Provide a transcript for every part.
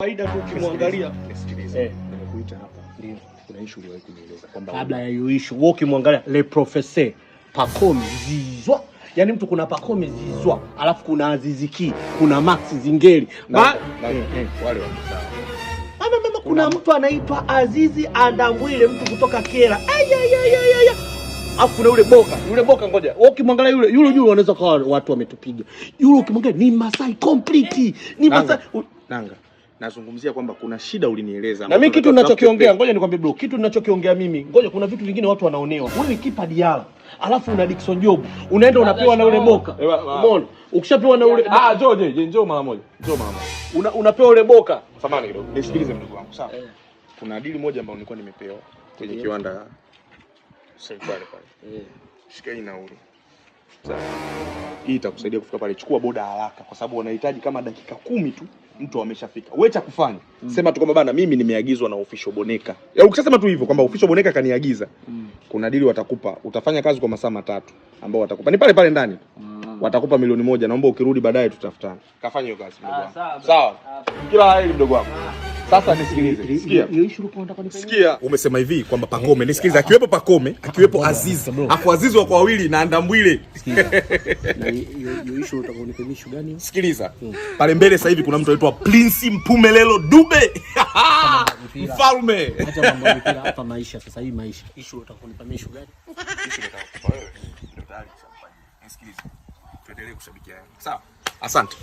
Kawaida tu ukimwangalia. Nisikilize. Eh. Nimekuita hapa. Ndio. Kuna issue uliwahi kunieleza kwamba Kabla ya hiyo issue, wewe ukimwangalia le professeur Pacome Zizwa. Yaani mtu kuna Pacome Zizwa, alafu kuna Aziziki, kuna Max Zingeli. Ba Na wale wako sawa. Mama mama, kuna mtu anaitwa Azizi Andambwile, mtu kutoka Kera. Ay ay ay ay ay. Alafu kuna yule Boka, yule Boka ngoja. Wewe ukimwangalia yule yule yule wanaweza kuwa watu wametupiga. Yule ukimwangalia ni Masai complete. Ni Masai. Nanga, Nanga. Nazungumzia kwamba kuna shida ulinieleza. Na mimi kitu ninachokiongea, ngoja nikwambie bro, kitu ninachokiongea mimi, ngoja kuna vitu vingine watu wanaonewa. Wewe kipa Diala, alafu una Dickson Job, unaenda unapewa na ule Boka. Umeona? Ukishapewa na ule Ah, njoo je, njoo mara moja. Njoo mara moja. Unapewa ule Boka. Samahani kidogo. Nisikilize mdogo wangu, sawa? Kuna dili moja ambayo nilikuwa nimepewa kwenye kiwanda serikali pale. Shika hii nauli. Sawa. Hii itakusaidia kufika pale. Chukua boda haraka kwa sababu wanahitaji kama dakika 10 tu mtu ameshafika. Wewe cha kufanya, sema tu kwamba bana mimi nimeagizwa na official Boneka. Ya ukishasema tu hivyo kwamba official Boneka kaniagiza. Kuna dili watakupa. Utafanya kazi kwa masaa 3 ambao watakupa. Ni pale pale ndani. Watakupa 1,000,000. Naomba ukirudi baadaye tutafutana. Kafanya hiyo kazi mdogo wangu. Sawa. Kila la heri mdogo wangu. Sasa nisikilize. Sikia. Hiyo issue ulikuwa unataka nifanye? Sikia, umesema hivi kwamba Pacome, nisikilize, akiwepo Pacome, akiwepo Aziz, afu Aziz wako wawili na Andambwile. Na hiyo issue unataka unipe issue gani? Sikiliza. Pale mbele sasa hivi kuna mtu anaitwa Prince Mpumelelo Dube. Mfalme. Acha mambo ya mipira hapa, maisha sasa hii maisha. Issue unataka unipe issue gani? Issue nataka kukupa wewe. Ndio tayari nishakufanyia. Nisikilize. Tuendelee kushabikiana. Sawa. Asante.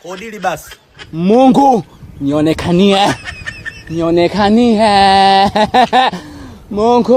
Kodili basi. Mungu nionekanie, nionekanie Mungu.